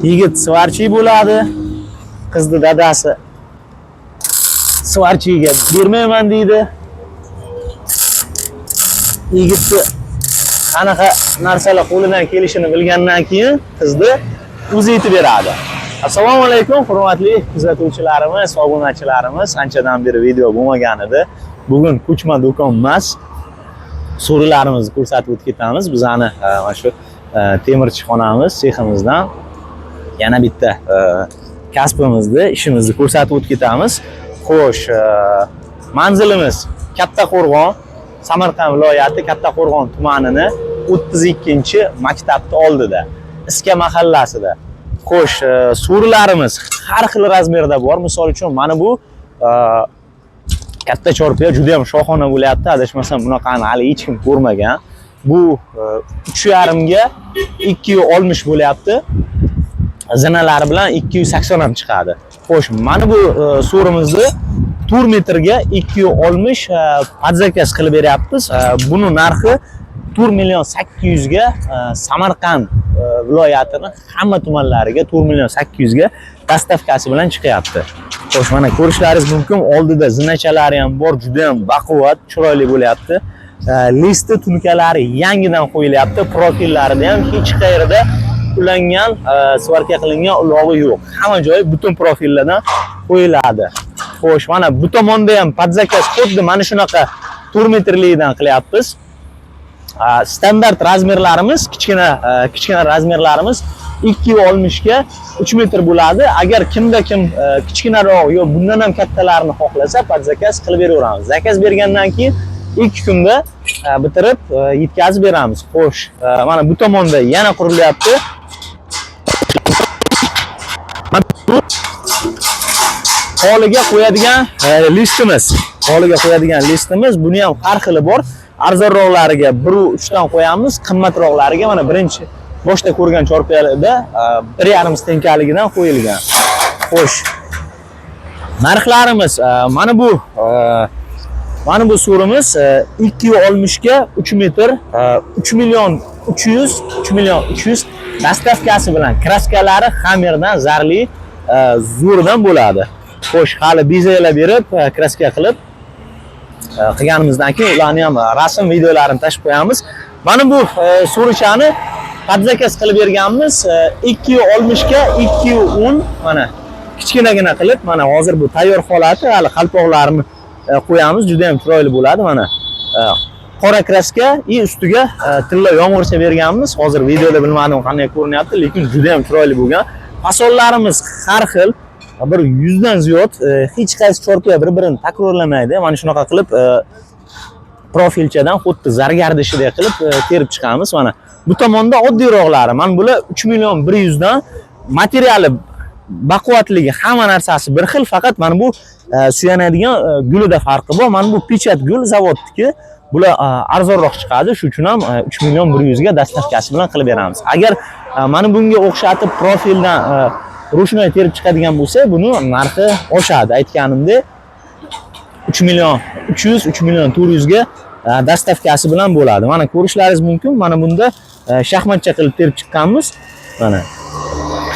Yigit сварщик bo'ladi. Qizni dadasi сварщик ga bermayman deydi. Yigitni qanaqa narsalar qo'lidan kelishini bilgandan keyin qizni o'zi aytib beradi. Assalomu alaykum, hurmatli kuzatuvchilarimiz, obunachilarimiz. Anchadan beri video bo'lmagan edi. Bugun ko'chma do'kon emas, so'rilarimizni ko'rsatib o'tib ketamiz. Bizani mana shu temirchi xonamiz, seximizdan yana bitta kasbimizni, ishimizni ko'rsatib o'tib ketamiz. Xo'sh, manzilimiz Kattaqo'rg'on, Samarqand viloyati Kattaqo'rg'on tumanini 32-maktabni oldida, Iska mahallasida. Xo'sh, so'rilarimiz har xil razmerda bor. Misol uchun, mana bu katta chorpiya juda ham shohona bo'lyapti. Adashmasam, bunaqani hali hech kim ko'rmagan. Bu 3,5 ga 2,60 bo'lyapti. Zinalari bilan 280 ham chiqadi. Xo'sh, mana bu so'rimizni 4 metrga 260 под заказ qilib beryapmiz. Buni narxi 4 million 800 ga, Samarqand viloyatini hamma tumanlariga 4 million 800 ga доставка si bilan chiqyapti. Xo'sh, mana ko'rishlaringiz mumkin, oldida zinachalari ham bor, juda ham baquvvat, chiroyli bo'lyapti. Listi tunkalari yangidan qo'yilyapti, profillarida ham hech qayerda ulangan, сварка qilingan ulog'i yo'q. Hamma joyi butun profillardan qo'yiladi. Xo'sh, mana bu tomonda ham под заказ xuddi mana shunaqa 4 metrligidan qilyapmiz. Standart razmerlarimiz kichkina, kichkina razmerlarimiz 2,60 ga 3 metr bo'ladi. Agar kimda kim kichkinaroq yo bundan ham kattalarini xohlasa, под заказ qilib beraveramiz. Заказ bergandan keyin 2 kunda bitirib yetkazib beramiz. Xo'sh, mana bu tomonda yana qurilyapti. Mana bu hovliga qo'yadigan listimiz. Hovliga qo'yadigan listimiz, buni ham har xili bor. Arzonroqlariga 1.3 dan qo'yamiz, qimmatroqlariga mana birinchi boshda ko'rgan chorpiyalarda 1,5 стенка ligidan qo'yilgan. Xo'sh. Narxlarimiz mana bu so'rimiz 2,60 ga 3 metr, 3 million 300, 3 million 300 доставка si bilan, краска lari Hammerdan zarli, zo'ridan bo'ladi. Xo'sh, hali bezaklab berib, краска qilib qilganimizdan keyin ularni ham rasm videolarini tashlab qo'yamiz. Mana bu so'richani под заказ qilib berganmiz. 2,60 ga 2,10, mana kichkinagina qilib, mana hozir bu tayyor holati, hali qalpoqlarini qo'yamiz, juda ham chiroyli bo'ladi mana. Qora краска и ustiga tilla yomg'ircha berganmiz. Hozir videoda bilmadim qanday ko'rinyapti, lekin juda ham chiroyli bo'lgan. Fasonlarimiz har xil, bir 100 dan ziyod, hech qaysi chorpiya bir-birini takrorlamaydi. Mana shunaqa qilib profilchadan xuddi zargardishidek qilib terib chiqamiz. Mana bu tomonda oddiyroqlari. Mana bular 3 million 100 dan, materiali baquvvatligi, hamma narsasi bir xil, faqat mana bu suyanadigan gulida farqi bor. Mana bu печать gul zavodniki. Bular arzonroq chiqadi. Shu uchun ham 3 million 100 ga доставка si bilan qilib beramiz. Agar mana bunga o'xshatib profildan ручной terib chiqadigan bo'lsa, buni narxi oshadi. Aytganimdek, 3 million 300, 3 million 400 ga доставка si bilan bo'ladi. Mana ko'rishlaringiz mumkin. Mana bunda shaxmatcha qilib terib chiqqanmiz. Mana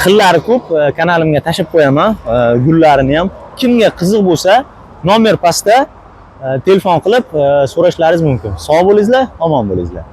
xillari ko'p, kanalimga tashlab qo'yaman, gullarini ham. Kimga qiziq bo'lsa, nomer pastda, telefon qilib so'rashlaringiz mumkin. Sog' bo'linglar, omon bo'linglar.